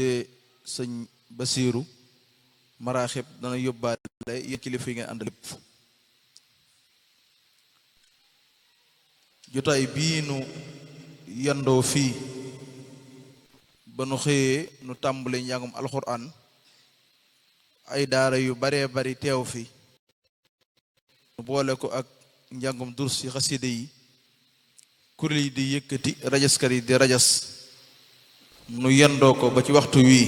sëñ Basiiru maraaxib dana yóbbaale yéen kilifa yi ngeen àndal lépp. jotaay bii nu yandoo fii ba nu xëyee nu tàmbali njàngum alxuraan ay daara yu baree bari teew fi nu boole ko ak njàngum durs yi xaside yi kuréel yi di yëkkati rajaskat yi di rajas nu yendoo ko ba ci waxtu wii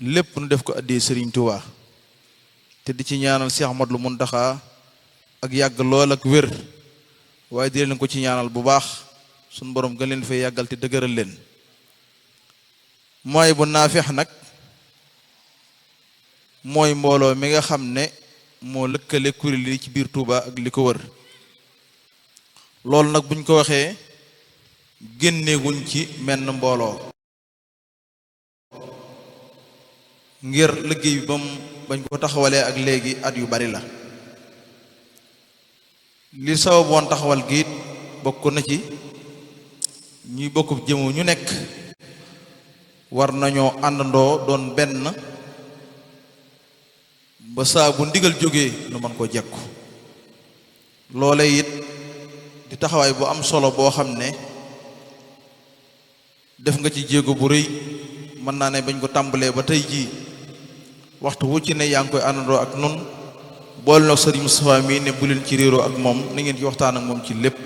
lépp nu def ko addee Sëriñ Tuubaa te di ci ñaanal Cheikh Ahmadul Muntaxa ak yàgg lool ak wér waaye di leen ko ci ñaanal bu baax suñ borom gën leen fay yàggal te dëgëral leen. mooy bu naafeex nag mooy mbooloo mi nga xam ne moo lëkkale kuréel yi ci biir Touba ak li ko wër loolu nag buñ ko waxee génneeguñ ci menn mbooloo ngir liggéey bi bañ ko taxawalee ak léegi at yu bari la. li sabab woon taxawal gi it bokk na ci ñuy bokk jëmu ñu nekk war nañoo àndandoo doon benn ba saa bu ndigal jógee nu mën koo jekku loole it di taxawaay bu am solo boo xam ne def nga ci jéego bu rëy mën naa ne bañ ko tàmbalee ba tey jii waxtu wu ci ne yaa ngi koy àndandoo ak nun boole nag sëriñ Moustapha mii ne bu leen ci réeroo ak moom na ngeen ci waxtaan ak moom ci lépp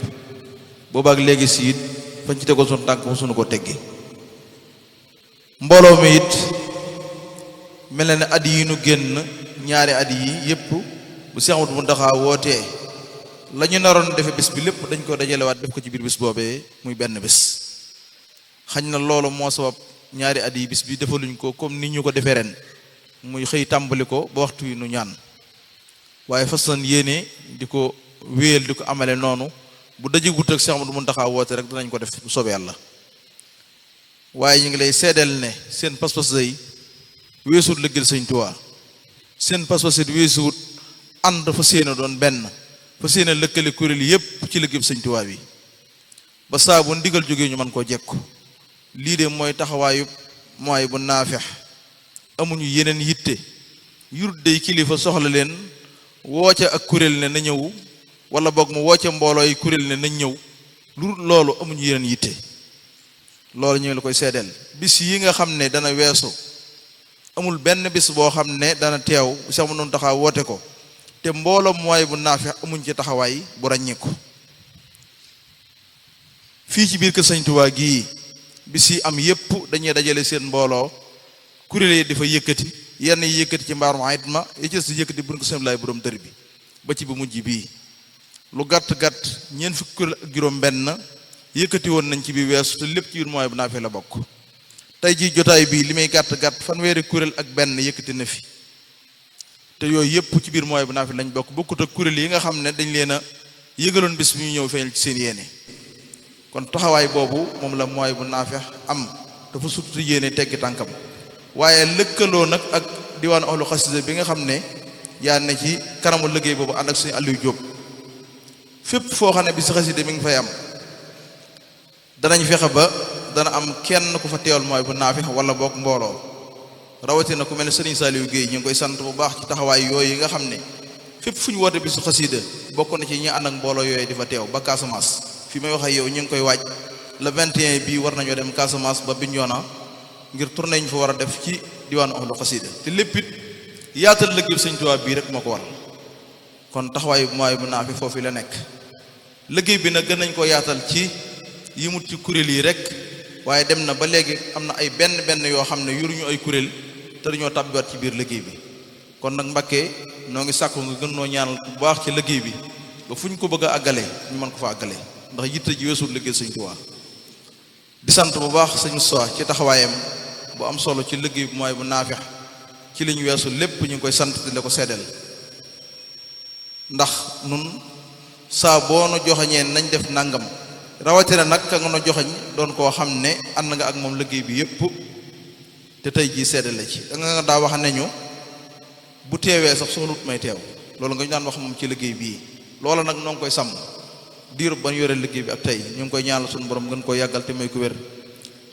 boobaak léegi si it fañ ci tegoon suñu tànk fa suñu ko teggi mbooloo mi it mel na ne at yi nu génn ñaari at yi yépp bu Cheikh Ahmadou Mountakha wootee la ñu naroon defe bis bi lépp dañ ko dajalewaat def ko ci biir bis boobee muy benn bis xañ na loolu moo sabab ñaari at yi bis bi defaluñ ko comme ni ñu ko defee ren muy xëy tàmbali ko ba waxtu wi nu ñaan waaye fas yéene di ko wéyal di ko amale noonu bu dajegut ak Cheikh Ahmadou Mountakha woote rek danañ ko def bu soobee Yàlla waaye ñu ngi lay seedeel ne seen pas-pas day weesuut lëggeel Sëñ Tuubaa seen pas-pas it weesuut ànd fa séena doon benn fa séena lëkkale kuréel yépp ci lëggeel Sëñ Tuubaa bi ba saa bu ndigal jógee ñu mën koo jekku lii de mooy taxawaayu mooy bu naafeex amuñu yeneen yitte yurut day kilifa soxla leen wooca ak kuréel ne na ñëw wala boog mu wooca mbooloo yi kuréel ne nañ ñëw lu loolu amuñu yeneen yitte loolu ñu ngi la koy seedeel bis yi nga xam ne dana weesu amul benn bis boo xam ne dana teew Cheikh Ahmadou Mountakha woote ko te mbooloo mooy bu naafeex amuñ ci taxawaay bu ràññeeku fii ci biir kër Sëñ Tuubaa gii bis yi am yépp dañuy dajale seen mbooloo kuréel yi dafa yëkkati yenn yi yëkkati ci mbaarum ayit ma yi ci si yëkkati buñ ko seen laay borom dër bi ba ci bu mujj bii lu gàtt-gàtt ñeent fukki kuréel ak juróom benn yëkkati woon nañ ci bi weesu te lépp ci biir mooy bu naafee la bokk tey jii jotaay bii li may gàtt-gàtt fanweeri kuréel ak benn yëkkati na fi te yooyu yëpp ci biir mooy bu naafee lañ bokk bokkut ak kuréel yi nga xam ne dañ leen a yëgaloon bis bi ñu ñëw feeñal ci seen yéene kon taxawaay boobu moom la mooy bu naafee am dafa sutu yéene teggi tànkam waaye lëkkaloo nag ak diwaanu ahlu xasida bi nga xam ne yaa ne ci kanamu liggéey boobu ànd ak suñu Aliou Diop fépp foo xam ne bi si xasida mi ngi fay am danañ fexe ba dana am kenn ku fa teewal mooy bu naafeex wala boog mbooloo rawatina ku mel ne Serigne Saliou Guèye ñu ngi koy sant bu baax ci taxawaay yooyu nga xam ne fépp fu ñu woote bi su xasida bokk na ci ñi ànd ak mbooloo yooyu di fa teew ba Casamance fi may wax ak yow ñu ngi koy waaj le 21 bii war nañoo dem Casamance ba Bignona ngir tournée ñu fa war a def ci diwaanu ahlu xasida te lépp it yaatal liggéey Sëñ Tuubaa bii rek moo ko waral kon taxawaay mooy bu naafeex foofu la nekk liggéey bi nag gën nañ ko yaatal ci yimut ci kuréel yi rek waaye dem na ba léegi am na ay benn yoo xam ne yuruñu ay kuréel te dañoo tàbbiwaat ci biir liggéey bi kon nag Mbàkke noo ngi sàkku nga gën noo ñaanal bu baax ci liggéey bi ba fu ñu ko bëgg a àggale ñu mën ko fa àggale ndax yitte ji weesul liggéey Sëñ Tuubaa di sant bu baax Sëñ Moustapha ci taxawaayam bu am solo ci liggéey bi mooy bu naafeex ci li ñu weesu lépp ñu ngi koy sant di la ko seddal ndax nun saa boo nu joxañee nañ def nangam rawatina nag ka nga no joxañ doon koo xam ne ànd nga ak moom liggéey bi yépp te tey jii seddale ci da nga daa wax ne ñu bu teewee sax soxlut may teew loolu nga ñu daan wax moom ci liggéey bii loola nag noo ngi koy sàmm diirub ba ñu yore liggéey bi ak tey ñu ngi koy ñaanal suñu borom gën koo yàggal te may ko wér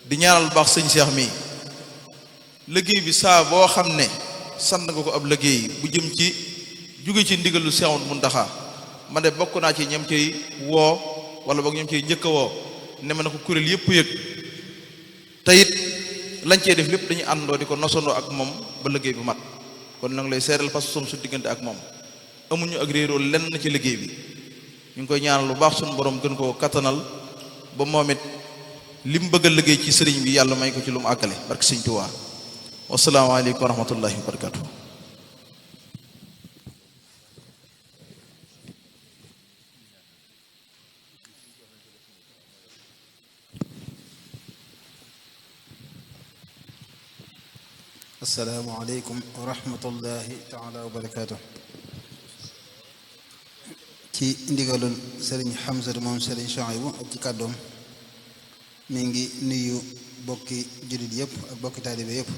di ñaanal baax sëñ Cheikh mi liggéey bi saa boo xam ne sant nga ko ab liggéey bu jëm ci jóge ci ndigalu Seexul Muntaxa man de bokk naa ci ñam cay woo wala boog ñam cay njëkk a woo ne ma ne ko kuréel yëpp yëg te it lañ cee def lépp dañuy àndoo di ko nosandoo ak moom ba liggéey bu mat kon nag lay seeral parce que som su diggante ak moom amuñu ak réeroo lenn ci liggéey bi ñu ngi koy ñaanal lu baax suñu borom gën koo kattanal ba moom it li mu bëgg a liggéey ci sëriñ bi yàlla may ko ci lu mu àggale barke sëriñ Tuubaa wasalaamaaleykum wa rahmatullahi wa barakatuh asalaamaaleykum wa rahmatullahi taala wa barakaatu ci ndigalul sëriñ Hamzatu moom sëriñ Chouaïbou ak ci kàddoom mi ngi nuyu bokki jullit yëpp ak bokki taalibe yëpp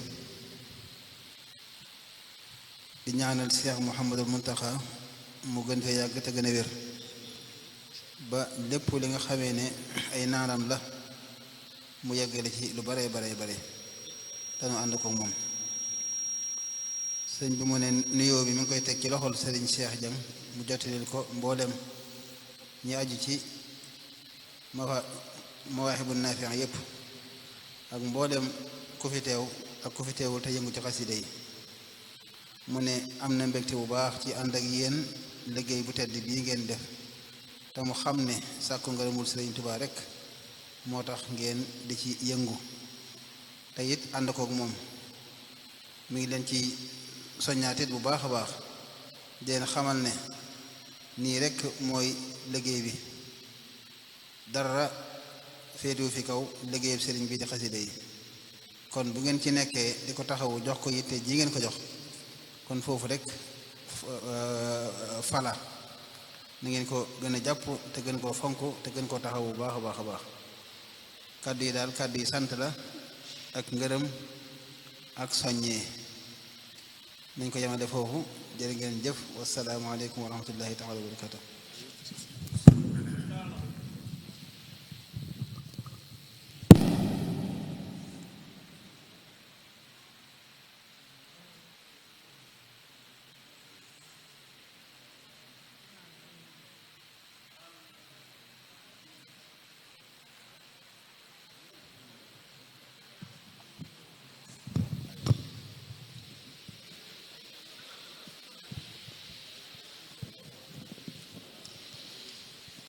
di ñaanal Cheikh Mouhamadul Muntaxa mu gën fee yàgg te gën a wér ba lépp li nga xamee ne ay naanam la mu yeggale ci lu bare bare bare te nu ànd ko moom sëñ bi mu ne nuyoo bi mi ngi koy teg ci loxol sëriñ Cheikh Jam mu jottalil ko mboolem ñi aju ci Mawaahibu Naafi' yépp ak mboolem ku fi teew ak ku fi teewul te yëngu ci xasida yi mu ne am na mbégte bu baax ci ànd ak yéen liggéey bu tedd bii ngeen def te mu xam ne sàkku ngërëmul sëriñ Tuubaa rek moo tax ngeen di ci yëngu te it ànd kook moom mi ngi leen ci soññaatit bu baax a baax den xamal ne nii rekk mooy liggéey bi dara féetewu fi kaw liggéeyub sëriñ bi di xasida yi kon bu ngeen ci nekkee di ko taxawu jox ko yitte ji ngeen ko jox kon foofu rek fala na ngeen ko gën a jàpp te gën koo fonk te gën koo taxawu bu baax a baax a baax kàddu yi daal kàddu yi sant la ak ngërëm ak soññee nañ ko yemale foofu jërë ngeen jëf wasalaamaaleykum wa rahmatullahi taala wa barakatu